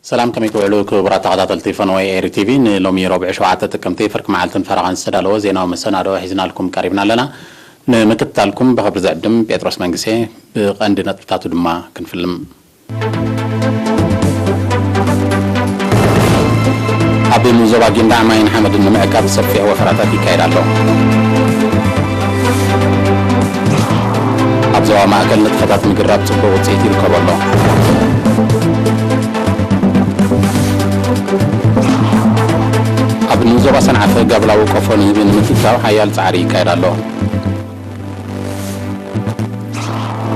ሰላም፣ ከመይ ትውዕሉ ክቡራት ተኸታተልቲ ፈነወ ኤሪ ቲቪ? ንሎሚ ረቡዕ ሸውዓተ ጥቅምቲ ፍርቂ መዓልትን ፈረቓን ዝተዳለወ ዜናዊ መሰናድኦ ሒዝናልኩም ቀሪብና ኣለና። ንምክትታልኩም ብኽብሪ ዝዕድም ጴጥሮስ መንግሴ። ብቐንዲ ነጥብታቱ ድማ ክንፍልም። ኣብ ንዞባ ጊንዳዕ ማይን ሓመድን ንምዕቃብ ሰፊሕ ወፈራታት ይካየድ ኣሎ። ኣብ ዞባ ማእከል ንጥፈታት ምግራብ ጽቡቕ ውጽኢት ይርከቦ ኣሎ። ኣብ ንዞባ ሰንዓፈ ጋብላዊ ቆፎ ንህቢ ንምትእትታው ሓያል ጻዕሪ ይካየድ ኣሎ።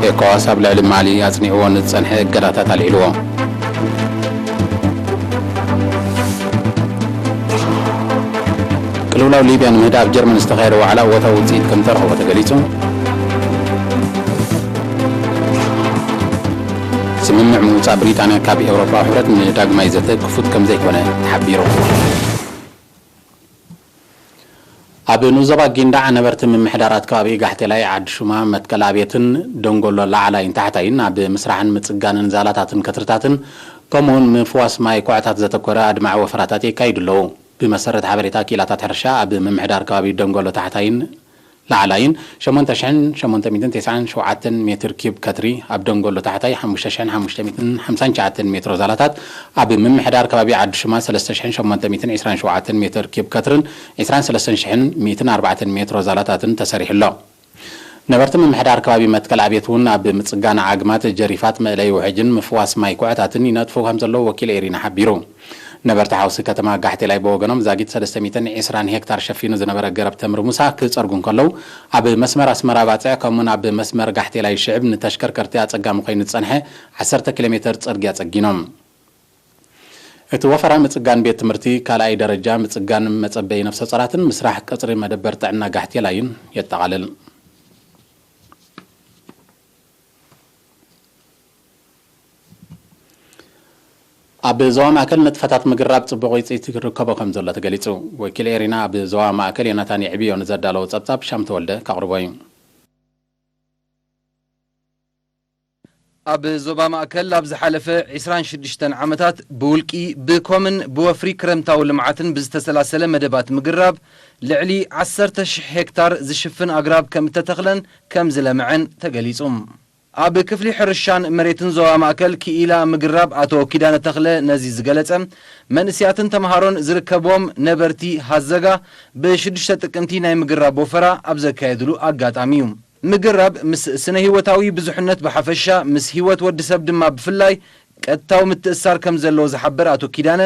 ኤኮዋስ ኣብ ልዕሊ ማሊ ኣጽኒዕዎ ንዝጸንሐ እገዳታት ኣልዒልዎ። ቅልውላው ሊብያ ንምህዳእ ኣብ ጀርመን ዝተኻየደ ዋዕላ እወታዊ ውጽኢት ከም ዝተረኸቦ ተገሊጹ። ስምምዕ ምውጻእ ብሪጣንያ ካብ ኤውሮጳዊ ሕብረት ንዳግማይ ዘተ ክፉት ከም ዘይኮነ ተሓቢሩ። ኣብ ንዞባ ጊንዳዕ ነበርቲ ምምሕዳራት ከባቢ ጋሕቴላይ፣ ዓዲ ሹማ፣ መትከል ኣብየትን ደንጎሎ ላዕላይን ታሕታይን ኣብ ምስራሕን ምጽጋንን ዛላታትን ከትርታትን ከምኡውን ምፍዋስ ማይ ኩዕታት ዘተኮረ ኣድማዒ ወፈራታት የካይዱ ኣለዉ። ብመሰረት ሓበሬታ ክኢላታት ሕርሻ፣ ኣብ ምምሕዳር ከባቢ ደንጎሎ ታሕታይን ላዕላይን ሸሞንተ ሽሕን ሸሞንተ ሚእትን ተስዓን ሸውዓተን ሜትር ኪዩብ ከትሪ፣ ኣብ ደንጎሎ ታሕታይ ሓሙሽተ ሽሕን ሓሙሽተ ሚእትን ሓምሳን ትሽዓተን ሜትሮ ዛላታት፣ ኣብ ምምሕዳር ከባቢ ዓዲ ሹማ ሰለስተ ሽሕን ሸሞንተ ሚእትን ዕስራን ሸውዓተን ሜትር ኪዩብ ከትርን ዕስራን ሰለስተን ሽሕን ሚእትን ኣርባዕተን ሜትሮ ዛላታትን ተሰሪሑ ኣሎ። ነበርቲ ምምሕዳር ከባቢ መትከል ኣብየት እውን ኣብ ምጽጋን ዓግማት፣ ጀሪፋት፣ መእለዪ ውሕጅን ምፍዋስ ማይ ኩዕታትን ይነጥፉ ከም ዘለዉ ወኪል ኤሪና ሓቢሩ። ነበርቲ ሓውሲ ከተማ ጋሕቴላይ ብወገኖም ዛጊት ሰለስተ ሚእትን ዕስራን ሄክታር ሸፊኑ ዝነበረ ገረብ ተምሪ ሙሳ ክጸርጉ እንከለዉ፣ ኣብ መስመር ኣስመራ ባጽዕ ከምኡውን ኣብ መስመር ጋሕቴላይ ሽዕብ ንተሽከርከርቲ ኣጸጋሚ ኮይኑ ዝጸንሐ ዓሰርተ ኪሎ ሜተር ጽርግያ ጸጊኖም። እቲ ወፈራ ምጽጋን ቤት ትምህርቲ ካልኣይ ደረጃ፣ ምጽጋን መጸበዪ ነፍሰ ጾራትን ምስራሕ ቅጽሪ መደበር ጥዕና ጋሕቴላይን የጠቓልል። ኣብ ዞባ ማእከል ንጥፈታት ምግራብ ጽቡቕ ውጽኢት ክርከቦ ከም ዘሎ ተገሊጹ። ወኪል ኤሪና ኣብ ዞባ ማእከል ዮናታን የዕብዮ ንዘዳለዎ ጸብጻብ ሻም ተወልደ ከቕርቦ እዩ። ኣብ ዞባ ማእከል ኣብ ዝሓለፈ ዕስራን ሽዱሽተን ዓመታት ብውልቂ፣ ብኮምን ብወፍሪ ክረምታዊ ልምዓትን ብዝተሰላሰለ መደባት ምግራብ ልዕሊ ዓሰርተ ሽሕ ሄክታር ዝሽፍን ኣግራብ ከም እተተኽለን ከም ዝለምዐን ተገሊጹ። ኣብ ክፍሊ ሕርሻን መሬትን ዞባ ማእከል ክኢላ ምግራብ ኣቶ ኪዳነ ተኽለ ነዚ ዝገለጸ፣ መንእስያትን ተምሃሮን ዝርከብዎም ነበርቲ ሃዘጋ ብሽዱሽተ ጥቅምቲ ናይ ምግራብ ወፈራ ኣብ ዘካየድሉ ኣጋጣሚ እዩ። ምግራብ ምስ ስነ ህይወታዊ ብዙሕነት ብሓፈሻ፣ ምስ ህይወት ወዲ ሰብ ድማ ብፍላይ ቀጥታዊ ምትእስሳር ከም ዘለዎ ዝሓበረ ኣቶ ኪዳነ፣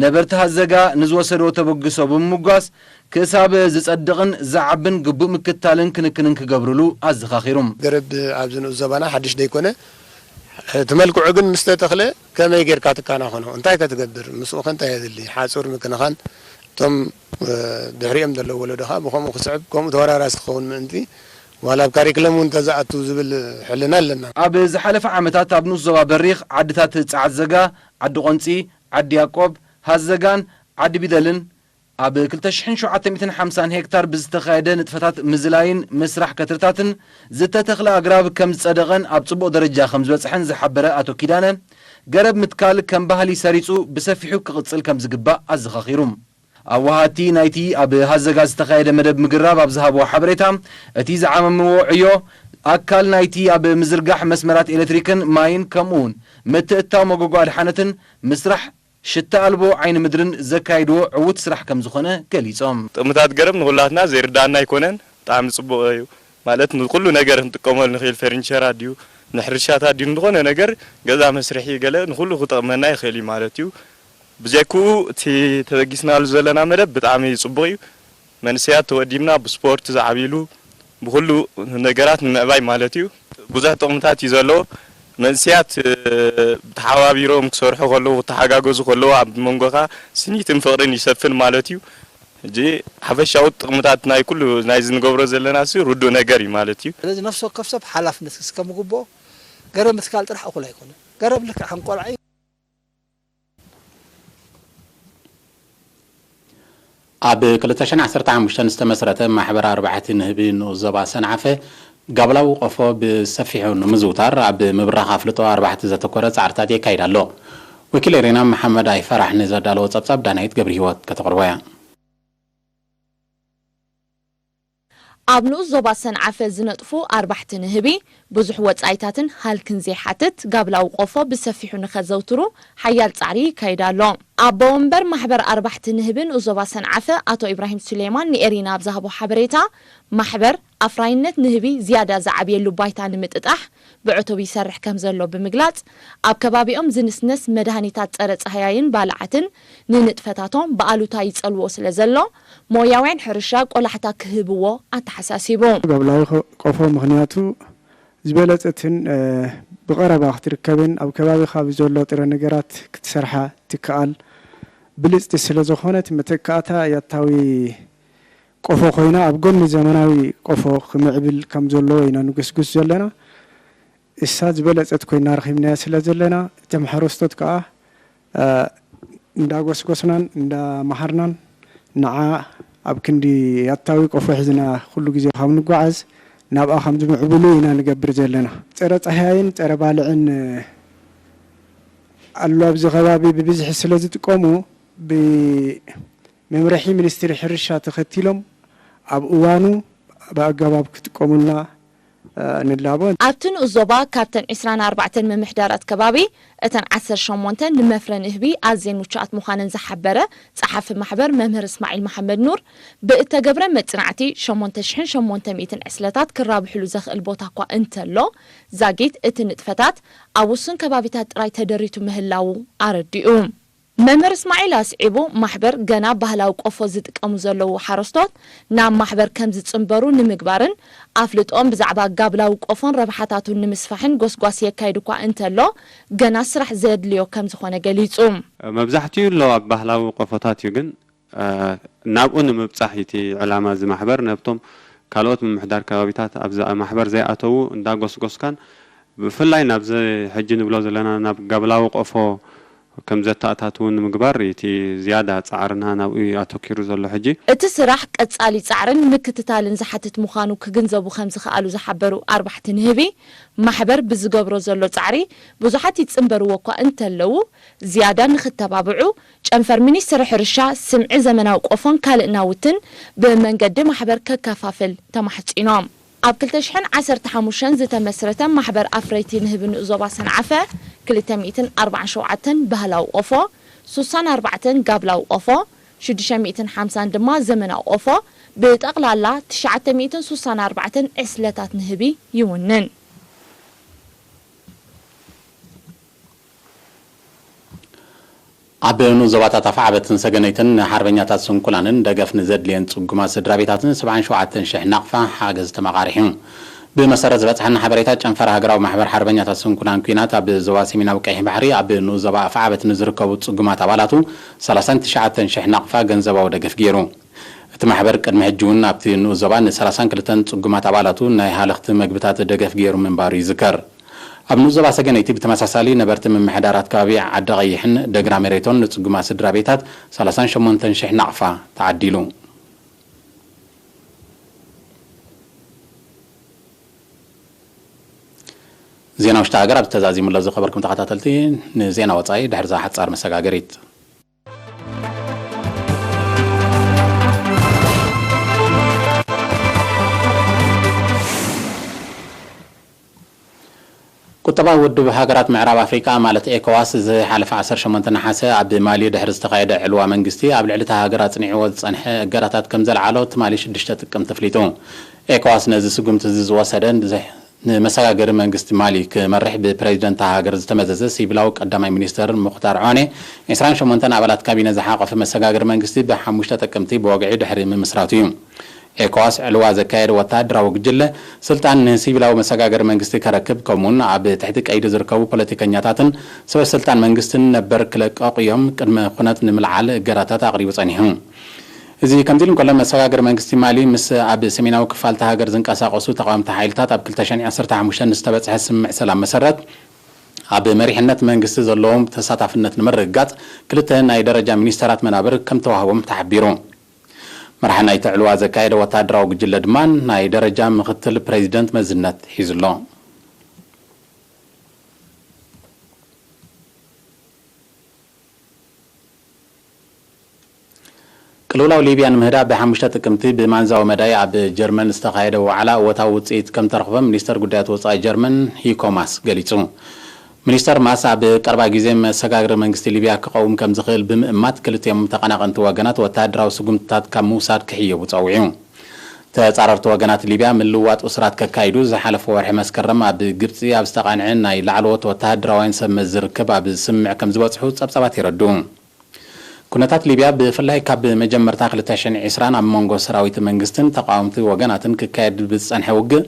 ነበርቲ ሃዘጋ ንዝወሰድዎ ተበግሶ ብምምጓስ፣ ክሳብ ዝጸድቕን ዝዓብን ግቡእ ምክትታልን ክንክንን ክገብርሉ ኣዘኻኺሩ። ገረብ ኣብዚ ንኡስ ዞባና ሓድሽ ደይኮነ፣ እቲ መልክዑ ግን ምስ ተተኽለ ከመይ ጌርካ ትከናኸኖ? እንታይ ከ ትገብር? ምስኡ ከ እንታይ የድሊ? ሓጹር ምክንኻን፣ እቶም፣ እ፣ ድሕሪኦም ዘለዉ ወለዶ ኸኣ ብኸምኡ ክስዕብ፣ ከምኡ ተወራራሲ ክኸውን ምእንቲ፣ ዋላ ኣብ ካሪክለም እውን እንተዝኣቱ ዝብል ሕልና ኣለና። ኣብ ዝሓለፈ ዓመታት ኣብ ንኡስ ዞባ በሪኽ፣ ዓድታት ጸዓት ዘጋ፣ ዓዲ ቆንጺ፣ ዓዲ ያቆብ፣ ሃዘጋን ዓዲ ቢደልን ኣብ ክልተ ሽሕን ሸውዓተ ሚእትን ሓምሳን ሄክታር ብዝተኻየደ ንጥፈታት ምዝላይን ምስራሕ ከትርታትን ዝተተኽለ ኣግራብ ከም ዝጸደቐን ኣብ ጽቡቕ ደረጃ ከም ዝበጽሐን ዝሓበረ ኣቶ ኪዳነ፣ ገረብ ምትካል ከም ባህሊ ሰሪጹ ብሰፊሑ ክቕጽል ከም ዝግባእ ኣዘኻኺሩ። ኣዋሃድቲ ናይቲ ኣብ ሃዘጋ ዝተኻየደ መደብ ምግራብ ኣብ ዝሃብዎ ሓበሬታ፣ እቲ ዝዓመምዎ ዕዮ ኣካል ናይቲ ኣብ ምዝርጋሕ መስመራት ኤሌክትሪክን ማይን ከምኡውን ምትእትታው መጎጎ ኣድሓነትን ምስራሕ ሽታ ኣልቦ ዓይኒ ምድርን ዘካይድዎ ዕዉት ስራሕ ከም ዝኾነ ገሊጾም። ጥቕምታት ገረብ ንኹላትና ዘይርዳእና ኣይኮነን። ብጣዕሚ ጽቡቕ እዩ። ማለት ንኩሉ ነገር ክንጥቀመሉ ንኽእል፣ ፈርኒቸር ኣድዩ፣ ንሕርሻታት ኣድዩ፣ ንዝኾነ ነገር ገዛ መስርሒ ገለ ንኹሉ ክጠቕመና ይኽእል እዩ ማለት እዩ። ብጀክኡ እቲ ተበጊስናሉ ዘለና መደብ ብጣዕሚ ጽቡቕ እዩ። መንእሰያት ተወዲብና ብስፖርት ዝዓብይሉ ብኹሉ ነገራት ንምዕባይ ማለት እዩ። ብዙሕ ጥቕምታት እዩ ዘለዎ። መንእሰያት፣ እ፣ ተሓባቢሮም ክሰርሑ ከለዉ፣ ክተሓጋገዙ ከለዉ ኣብ መንጎኻ ስኒትን ፍቕርን ይሰፍን ማለት እዩ። ሕጂ ሓፈሻዊ ጥቕምታት ናይ ኩሉ ናይዚ ንገብሮ ዘለና ሲ ርዱእ ነገር እዩ ማለት እዩ። ስለዚ ነፍሲ ወከፍ ሰብ ሓላፍነት ክስከም ግብኦ። ገረብ ምትካል ጥራሕ እኹል ኣይኮነን። ገረብ ልክዕ ከም ቆልዓ እዩ። ኣብ ክልተ ሽሕን ዓሰርተ ሓሙሽተን ዝተመስረተ ማሕበር ኣርባሕቲ ንህቢ ንኡስ ዞባ ሰንዓፈ ጋብላዊ ቆፎ ብሰፊሑ ንምዝውታር ኣብ ምብራኽ ኣፍልጦ ኣርባሕቲ ዘተኮረ ጻዕርታት የካይድ ኣሎ። ወኪል ኤሪና መሓመድ ኣይፈራሕ ንዘዳለዎ ጸብጻብ ዳናይት ገብረ ህይወት ከተቕርቦ እያ። ኣብ ንኡስ ዞባ ሰንዓፈ ዝነጥፉ ኣርባሕቲ ንህቢ ብዙሕ ወጻኢታትን ሃልክን ዘይሓትት ጋብላዊ ቆፎ ብሰፊሑ ንኸዘውትሩ ሓያል ጻዕሪ ይካየድ ኣሎ። ኣቦ ወንበር ማሕበር ኣርባሕቲ ንህቢ ንኡስ ዞባ ሰንዓፈ ኣቶ ኢብራሂም ሱሌማን ንኤሪና ኣብ ዝሃቦ ሓበሬታ፣ ማሕበር ኣፍራይነት ንህቢ ዝያዳ ዝዓብየሉ ባይታ ንምጥጣሕ ብዕቱብ ይሰርሕ ከም ዘሎ ብምግላጽ፣ ኣብ ከባቢኦም ዝንስነስ መድሃኒታት ጸረ ጻህያይን ባልዓትን ንንጥፈታቶም ብኣሉታ ይጸልዎ ስለ ዘሎ፣ ሞያውያን ሕርሻ ቆላሕታ ክህብዎ ኣተሓሳሲቡ። ጋብላዊ ኸ-፣ ቆፎ ምኽንያቱ ዝበለጸትን፣ እ፣ ብቐረባ ክትርከብን ኣብ ከባቢኻ ብዘሎ ጥረ ነገራት ክትሰርሓ ትከኣል ብልጽቲ ስለ ዝኾነት፣ መተካእታ ያታዊ ቆፎ ኮይና ኣብ ጎኒ ዘመናዊ ቆፎ ክምዕብል ከም ዘለዎ ኢና ንጉስጉስ ዘለና። እሳ ዝበለጸት ኮይና ረኺብናያ ስለ ዘለና፣ እቶም ሓረስቶት ከኣ፣ እ፣ እንዳጎስጎስናን እንዳመሃርናን፣ ንዓ ኣብ ክንዲ ያታዊ ቆፎ ሒዝና ኩሉ ግዜ ካብ ንጓዓዝ፣ ናብኣ ከም ዝምዕብሉ ኢና ንገብር ዘለና። ጸረ ጻህያይን ጸረ ባልዕን፣ እ፣ ኣሎ ኣብዚ ከባቢ ብብዝሒ ስለ ዝጥቀሙ፣ ብመምርሒ ሚኒስትሪ ሕርሻ ተኸቲሎም ኣብ እዋኑ ብኣገባብ ክጥቀሙልና፣ እ፣ ንላቦ። ኣብቲ ንኡስ ዞባ ካብተን ዕስራን ኣርባዕተን ምምሕዳራት ከባቢ፣ እተን ዓሰርተ ሸሞንተ ንመፍረ ንህቢ ኣዝየን ምቹኣት ምዃነን ዝሓበረ ጸሓፊ ማሕበር መምህር እስማዒል መሓመድ ኑር፣ ብእተገብረ መጽናዕቲ ሸሞንተ ሽሕን ሸሞንተ ሚእትን ዕስለታት ክራብሕሉ ዘኽእል ቦታ እኳ እንተሎ፣ ዛጊት እቲ ንጥፈታት ኣብ ውሱን ከባቢታት ጥራይ ተደሪቱ ምህላዉ ኣረዲኡ። መምህር እስማዒል ኣስዒቡ፣ ማሕበር ገና ባህላዊ ቆፎ ዝጥቀሙ ዘለዉ ሓረስቶት ናብ ማሕበር ከም ዝጽንበሩ ንምግባርን ኣፍልጦኦም ብዛዕባ ጋብላዊ ቆፎን ረብሓታቱን ንምስፋሕን ጎስጓስ የካይድ እኳ እንተሎ፣ ገና ስራሕ ዘድልዮ ከም ዝኾነ ገሊጹ። መብዛሕትኡ ኣሎ ኣብ ባህላዊ ቆፎታት እዩ፣ ግን፣ እ፣ ናብኡ ንምብጻሕ እቲ ዕላማ እዚ ማሕበር ነብቶም ካልኦት ምምሕዳር ከባቢታት ኣብዚ ማሕበር ዘይኣተዉ እንዳጎስጎስካን ብፍላይ ናብዚ ሕጂ ንብሎ ዘለና ናብ ጋብላዊ ቆፎ ከም ዘተኣታትዉ ንምግባር እቲ ዝያዳ ጻዕርና ናብኡ እዩ ኣተኪሩ ዘሎ ሕጂ። እቲ ስራሕ ቀጻሊ ጻዕርን ምክትታልን ዝሓትት ምዃኑ ክግንዘቡ ከም ዝኸኣሉ ዝሓበሩ ኣርባሕቲ ንህቢ፣ ማሕበር ብዝገብሮ ዘሎ ጻዕሪ ብዙሓት ይጽንበርዎ እኳ እንተለዉ፣ ዝያዳ ንኽተባብዑ ጨንፈር ሚኒስትሪ ሕርሻ ስምዒ ዘመናዊ ቆፎን ካልእ ናውትን ብመንገዲ ማሕበር ከከፋፍል ተማሕጺኖም። ኣብ ክልተ ሽሕን ዓሰርተ ሓሙሽተን ዝተመስረተ ማሕበር ኣፍረይቲ ንህቢ ንኡስ ዞባ ሰንዓፈ ክልተ ሚእትን ኣርባዓን ሸውዓተን ባህላዊ ቆፎ፣ ሱሳን ኣርባዕተን ጋብላዊ ቆፎ፣ ሽዱሽተ ሚእትን ሓምሳን ድማ ዘመናዊ ቆፎ፣ ብጠቕላላ ትሽዓተ ሚእትን ሱሳን ኣርባዕተን ዕስለታት ንህቢ ይውንን። ኣብ ንኡስ ዞባታት ኣፍዓበትን ሰገነይትን ንሓርበኛታት ስንኩላንን ደገፍ ንዘድልየን ጽጉማት ስድራ ቤታትን ሰብዓን ሸውዓተን ሽሕ ናቕፋ ሓገዝ ተመቓሪሑ። ብመሰረት ዝበጽሐና ሓበሬታ፣ ጨንፈር ሃገራዊ ማሕበር ሓርበኛታት ስንኩላን ኲናት ኣብ ዞባ ሰሜናዊ ቀይሕ ባሕሪ ኣብ ንኡስ ዞባ ኣፍዓበት ንዝርከቡ ጽጉማት ኣባላቱ ሰላሳን ትሽዓተን ሽሕ ናቕፋ ገንዘባዊ ደገፍ ገይሩ። እቲ ማሕበር ቅድሚ ሕጂ እውን ኣብቲ ንኡስ ዞባ ንሰላሳን ክልተን ጽጉማት ኣባላቱ ናይ ሃለኽቲ መግብታት ደገፍ ገይሩ ምንባሩ ይዝከር። ኣብ ንኡስ ዞባ ሰገነይቲ ብተመሳሳሊ ነበርቲ ምምሕዳራት ከባቢ ዓዲ ቀይሕን ደግራ መሬቶን ንጽጉማት ስድራ ቤታት ሰላሳን ሸሞንተን ሽሕ ናቕፋ ተዓዲሉ። ዜና ውሽጢ ሃገር ኣብዚ ተዛዚሙ ኣሎ። ዝኸበርኩም ተኸታተልቲ፣ ንዜና ወጻኢ ድሕሪ እዛ ሓጻር መሰጋገሪት። ቁጠባዊ ውድብ ሃገራት ምዕራብ ኣፍሪቃ ማለት ኤኮዋስ ዝሓለፈ ዓሰርተ ሸሞንተ ነሓሰ ኣብ ማሊ ድሕሪ ዝተኻየደ ዕልዋ መንግስቲ ኣብ ልዕሊ እታ ሃገር ኣጽኒዕዎ ዝጸንሐ እገዳታት ከም ዘልዓሎ ትማሊ ሽዱሽተ ጥቅምቲ ኣፍሊጡ። ኤኮዋስ ነዚ ስጉምቲ እዚ ዝወሰደ ንዘ-፣ ንመሰጋገሪ መንግስቲ ማሊ ክመርሕ ብፕሬዚደንት እታ ሃገር ዝተመዘዘ ሲቪላዊ ቀዳማይ ሚኒስተር ሙኽታር ዖኔ፣ ዕስራን ሸሞንተን ኣባላት ካቢነ ዝሓቖፈ መሰጋገሪ መንግስቲ ብሓሙሽተ ጥቅምቲ ብወግዒ ድሕሪ ምምስራቱ እዩ። ኤኮዋስ ዕልዋ ዘካየደ ወተሃደራዊ ጉጅለ ስልጣን ንሲቪላዊ መሰጋገሪ መንግስቲ ከረክብ፣ ከምኡውን ኣብ ትሕቲ ቀይዲ ዝርከቡ ፖለቲከኛታትን ሰበ ስልጣን መንግስትን ነበር ክለቀቑ እዮም ቅድመ ኩነት ንምልዓል እገዳታት ኣቕሪቡ ጸኒሑ። እዚ ከምዚ ኢሉ እንከሎ፣ መሰጋገሪ መንግስቲ ማሊ ምስ ኣብ ሰሜናዊ ክፋል እታ ሃገር ዝንቀሳቐሱ ተቓወምቲ ሓይልታት ኣብ ክልተ ሽሕን ዓሰርተ ሓሙሽተን ዝተበጽሐ ስምምዕ ሰላም መሰረት፣ ኣብ መሪሕነት መንግስቲ ዘለዎም ተሳታፍነት ንምርግጋጽ ክልተ ናይ ደረጃ ሚኒስተራት መናብር ከም ተዋህቦም ተሓቢሩ። መርሓ ናይቲ ዕልዋ ዘካየደ ወተሃደራዊ ጉጅለ ድማ ናይ ደረጃ ምኽትል ፕሬዚደንት መዝነት ሒዙ ኣሎ። ቅልውላው ሊብያ ንምህዳእ ብሓሙሽተ ጥቅምቲ ብማንዛዊ መዳይ ኣብ ጀርመን ዝተኻየደ ዋዕላ እወታዊ ውፅኢት ከም ተረኽበ ሚኒስተር ጉዳያት ወፃኢ ጀርመን ሂኮ ማስ ገሊጹ። ሚኒስተር ማስ ኣብ ቀረባ ግዜ መሰጋገሪ መንግስቲ ሊብያ ክቐውም ከም ዝኽእል ብምእማት ክልቲኦም ተቐናቐንቲ ወገናት ወተሃደራዊ ስጉምትታት ካብ ምውሳድ ክሕየቡ ጸዊዑ። ተጻረርቲ ወገናት ሊብያ ምልውዋጥ እሱራት ከካይዱ ዝሓለፈ ወርሒ መስከረም ኣብ ግብጺ ኣብ ዝተቓንዐ ናይ ላዕለዎት ወተሃደራውያን ሰብ መዚ ርክብ ኣብ ስምምዕ ከም ዝበጽሑ ጸብጻባት የረድኡ። ኩነታት ሊብያ ብፍላይ ካብ መጀመርታ ክልተ ሽሕን ዕስራን ኣብ መንጎ ሰራዊት መንግስትን ተቃወምቲ ወገናትን ክካየድ ብዝጸንሐ ውግእ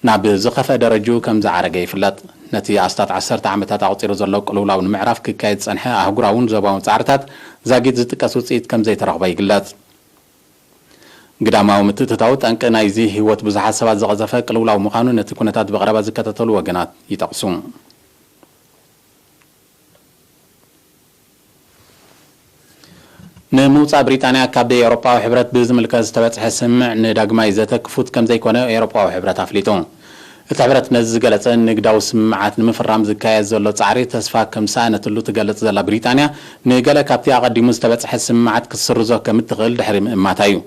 ናብ ዝኸፍአ ደረጅኡ ከም ዝዓረገ ይፍለጥ። ነቲ ኣስታት ዓሰርተ ዓመታት ኣቑጺሩ ዘሎ ቅልውላው ንምዕራፍ ክካየድ ዝጸንሐ ኣህጉራውን ዞባውን ጻዕርታት ዛጊት ዝጥቀስ ውጽኢት ከም ዘይተረኽቦ ይግለጽ። ግዳማዊ ምትእትታው ጠንቂ ናይዚ ህይወት ብዙሓት ሰባት ዝቐዘፈ ቅልውላው ምዃኑ ነቲ ኩነታት ብቐረባ ዝከታተሉ ወገናት ይጠቕሱ። ንምውጻእ ብሪጣንያ ካብ ኤውሮጳዊ ሕብረት ብዝምልከት ዝተበጽሐ ስምምዕ ንዳግማይ ዘተ ክፉት ከም ዘይኮነ ኤውሮጳዊ ሕብረት ኣፍሊጡ። እቲ ሕብረት ነዚ ዝገለጸ ንግዳዊ ስምምዓት ንምፍራም ዝካየድ ዘሎ ጻዕሪ ተስፋ ከም ዝሰኣነትሉ ትገልጽ ዘላ ብሪጣንያ፣ ንገለ ካብቲ ኣቐዲሙ ዝተበጽሐ ስምምዓት ክትስርዞ ከም እትኽእል ድሕሪ ምእማታ እዩ።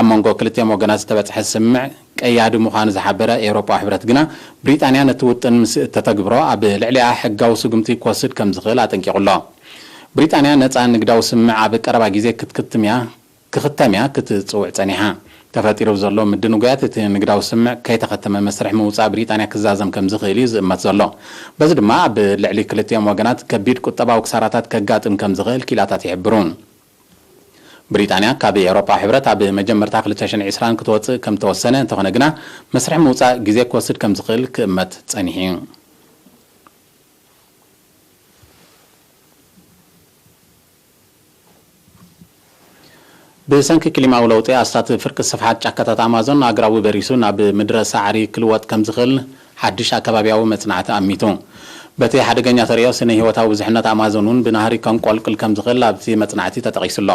ኣብ መንጎ ክልቲኦም ወገናት ዝተበጽሐ ስምምዕ ቀያዲ ምዃኑ ዝሓበረ ኤውሮጳዊ ሕብረት ግና፣ ብሪጣንያ ነቲ ውጥን ምስ እተተግብሮ ኣብ ልዕሊኣ ሕጋዊ ስጉምቲ ክወስድ ከም ዝኽእል ኣጠንቂቑ ኣሎ። ብሪጣንያ ነጻ ንግዳዊ ስምምዕ ኣብ ቀረባ ግዜ ክትክትም እያ ክኽተም እያ ክትጽውዕ ጸኒሓ። ተፈጢሩ ዘሎ ምድንጓያት እቲ ንግዳዊ ስምምዕ ከይተኸተመ መስርሕ ምውጻእ ብሪጣንያ ክዛዘም ከም ዝኽእል እዩ ዝእመት ዘሎ። በዚ ድማ ኣብ ልዕሊ ክልቲኦም ወገናት ከቢድ ቁጠባዊ ክሳራታት ከጋጥም ከም ዝኽእል ኪላታት ይሕብሩ። ብሪጣንያ ካብ ኤውሮጳ ሕብረት ኣብ መጀመርታ ክልተ ሽሕን ዕስራን ክትወጽእ ከም ተወሰነ እንተኾነ ግና መስርሕ ምውጻእ ግዜ ክወስድ ከም ዝኽእል ክእመት ጸኒሑ እዩ። ብሰንኪ ክሊማዊ ለውጢ ኣስታት ፍርቂ ስፍሓት ጫካታት ኣማዞን ኣግራቡ በሪሱ ናብ ምድረ ሳዕሪ ክልወጥ ከም ዝኽእል ሓድሽ ኣከባብያዊ መጽናዕቲ ኣሚቱ። በቲ ሓደገኛ ተርእዮ ስነ ህይወታዊ ብዙሕነት ኣማዞን እውን ብናህሪ ከንቆልቅል ከም ዝኽእል ኣብቲ መጽናዕቲ ተጠቒሱ ኣሎ።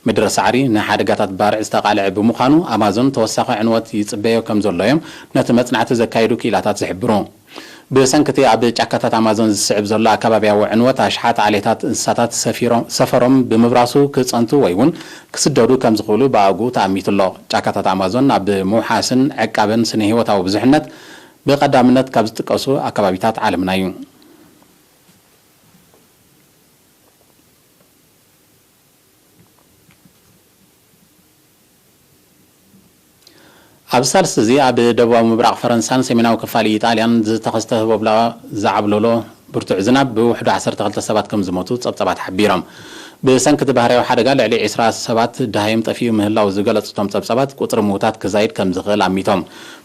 ምድረ ሳዕሪ ንሓደጋታት ባርዕ ዝተቓልዐ ብምዃኑ ኣማዞን ተወሳኺ ዕንወት ይጽበዮ ከም ዘሎ እዮም ነቲ መጽናዕቲ ዘካየዱ ክኢላታት ዝሕብሩ። ብሰንኪ እቲ ኣብ ጫካታት ኣማዞን ዝስዕብ ዘሎ ኣከባብያዊ ዕንወት ኣሽሓት ዓሌታት እንስሳታት ሰፊሮም ሰፈሮም ብምብራሱ ክጸንቱ ወይ እውን ክስደዱ ከም ዝኽእሉ ብኣግኡ ተኣሚቱ ኣሎ። ጫካታት ኣማዞን ኣብ ምውሓስን ዕቃበን ስነ ህይወታዊ ብዙሕነት ብቐዳምነት ካብ ዝጥቀሱ ኣከባቢታት ዓለምና እዩ። ኣብዚ ሳልስቲ እዚ ኣብ ደቡባዊ ምብራቕ ፈረንሳን ሰሜናዊ ክፋል ኢጣልያን ዝተኸስተ ህቦብላ ዝዓብለሎ ብርቱዕ ዝናብ ብውሕዱ ዓሰርተ ክልተ ሰባት ከም ዝሞቱ ጸብጻባት ሓቢሮም። ብሰንኪ እቲ ባህርያዊ ሓደጋ ልዕሊ ዕስራ ሰባት ደሃዮም ጠፊኡ ምህላው ዝገለጹ እቶም ጸብጻባት ቁጽሪ ምዉታት ክዛይድ ከም ዝኽእል ኣሚቶም።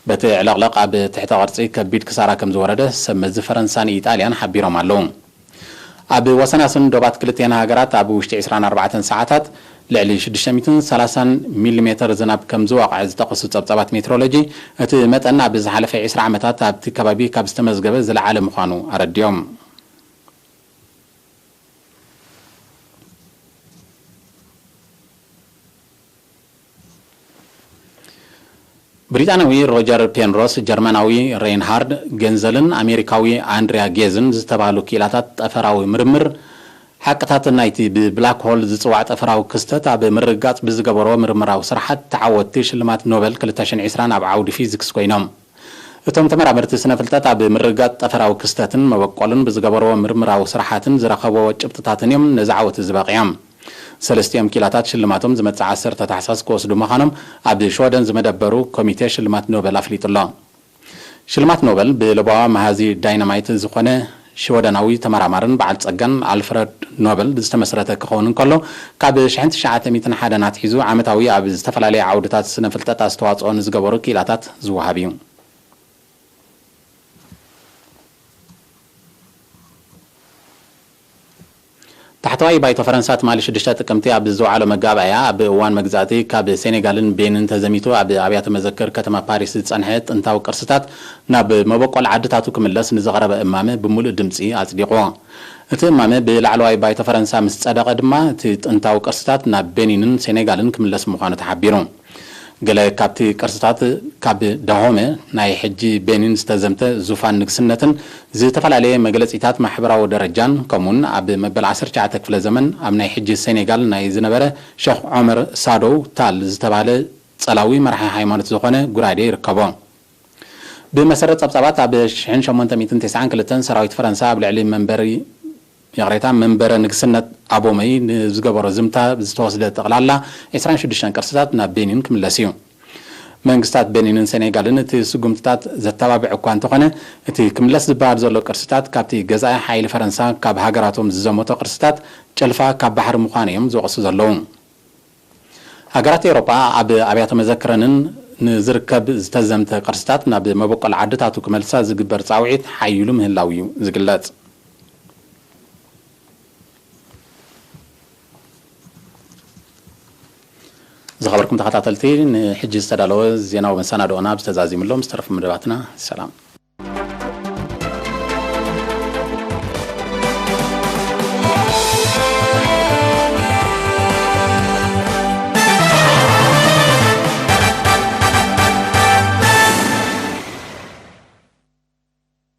በቲ ዕለቕለቕ ኣብ ትሕተ ቅርጺ ከቢድ ክሳራ ከም ዝወረደ ሰብ መዚ ፈረንሳን ኢጣልያን ሓቢሮም ኣለዉ። ኣብ ወሰናስን ዶባት ክልቲኤን ሃገራት ኣብ ውሽጢ ዕስራን ኣርባዕተን ሰዓታት ልዕሊ ሽዱሽተ ሚእትን ሰላሳን ሚሊሜተር ዝናብ ከም ዝወቕዐ ዝጠቐሱ ጸብጻባት ሜትሮሎጂ፣ እቲ መጠን ኣብ ዝሓለፈ ዕስራ ዓመታት ኣብቲ ከባቢ ካብ ዝተመዝገበ ዝለዓለ ምዃኑ ኣረዲኦም። ብሪጣንያዊ ሮጀር ፔንሮስ፣ ጀርመናዊ ሬይንሃርድ ጌንዘልን ኣሜሪካዊ ኣንድሪያ ጌዝን ዝተባህሉ ክኢላታት ጠፈራዊ ምርምር፣ ሓቅታት ናይቲ ብብላክ ሆል ዝጽዋዕ ጠፈራዊ ክስተት ኣብ ምርግጋጽ ብዝገበርዎ ምርምራዊ ስራሓት ተዓወትቲ ሽልማት ኖበል ክልተ ሽሕን ዕስራን ኣብ ዓውዲ ፊዚክስ ኮይኖም። እቶም ተመራመርቲ ስነ ፍልጠት ኣብ ምርግጋጽ ጠፈራዊ ክስተትን መበቆልን ብዝገበርዎ ምርምራዊ ስራሓትን ዝረኸብዎ ጭብጥታትን እዮም ነዚ ዓወት እዚ በቒዖም። ሰለስቲኦም ኪላታት ሽልማቶም ዝመጽእ ዓሰርተ ታሕሳስ ክወስዱ ምዃኖም ኣብ ሽወደን ዝመደበሩ ኮሚቴ ሽልማት ኖበል ኣፍሊጡ ኣሎ። ሽልማት ኖበል ብለባዋ መሃዚ ዳይናማይት ዝኾነ ሽወደናዊ ተመራማርን በዓል ጸጋን ኣልፍረድ ኖበል ዝተመስረተ ክኸውን እንከሎ፣ ካብ ሽሕን ትሽዓተ ሚእትን ሓደን ኣትሒዙ ዓመታዊ ኣብ ዝተፈላለየ ዓውድታት ስነ ፍልጠት ኣስተዋጽኦ ንዝገበሩ ክኢላታት ዝወሃብ እዩ። ታሕተዋይ ባይቶ ፈረንሳ ትማሊ ሽዱሽተ ጥቅምቲ ኣብ ዝወዓሎ መጋባእያ፣ ኣብ እዋን መግዛእቲ ካብ ሴኔጋልን ቤንን ተዘሚቱ ኣብ ኣብያተ መዘክር ከተማ ፓሪስ ዝጸንሐ ጥንታዊ ቅርስታት ናብ መበቆል ዓድታቱ ክምለስ ንዝቐረበ እማመ ብምሉእ ድምጺ ኣጽዲቑ። እቲ እማመ ብላዕለዋይ ባይቶ ፈረንሳ ምስ ጸደቐ ድማ፣ እቲ ጥንታዊ ቅርስታት ናብ ቤኒንን ሴኔጋልን ክምለስ ምዃኑ ተሓቢሩ። ገለ ካብቲ ቅርስታት ካብ ዳሆመ፣ ናይ ሕጂ ቤኒን፣ ዝተዘምተ ዙፋን ንግስነትን ዝተፈላለየ መግለጺታት ማሕበራዊ ደረጃን፣ ከምኡውን ኣብ መበል ዓሰርተ ትሽዓተ ክፍለ ዘመን ኣብ ናይ ሕጂ ሴኔጋል ናይ ዝነበረ ሸኽ ዖመር ሳዶው ታል ዝተባህለ ጸላዊ መራሒ ሃይማኖት ዝኾነ ጉራዴ ይርከቦ። ብመሰረት ጸብጻባት፣ ኣብ ሽሕን ሸሞንተ ሚእትን ተስዓን ክልተን ሰራዊት ፈረንሳ ኣብ ልዕሊ መንበሪ፣ ይቕሬታ፣ መንበረ ንግስነት ኣቦመይ ንዝገበሮ ዝምታ ዝተወስደ ጠቕላላ ዕስራን ሽዱሽተን ቅርስታት ናብ ቤኒን ክምለስ እዩ። መንግስታት ቤኒንን ሴኔጋልን እቲ ስጉምትታት ዘተባብዕ እኳ እንተኾነ፣ እቲ ክምለስ ዝበሃል ዘሎ ቅርስታት ካብቲ ገዛኢ ሓይሊ ፈረንሳ ካብ ሃገራቶም ዝዘመቶ ቅርስታት ጨልፋ ካብ ባሕሪ ምዃኑ እዮም ዝወቕሱ ዘለዉ። ሃገራት ኤውሮጳ ኣብ ኣብያተ መዘክረንን ንዝርከብ ዝተዘምተ ቅርስታት ናብ መበቆል ዓድታቱ ክመልሳ ዝግበር ጻውዒት ሓይሉ ምህላው እዩ ዝግለጽ። ዝኸበርኩም ተኸታተልቲ፣ ንሕጂ ዝተዳለወ ዜናዊ መሰናድኦና ብዝተዛዚምሎም ዝተረፉ መደባትና ሰላም።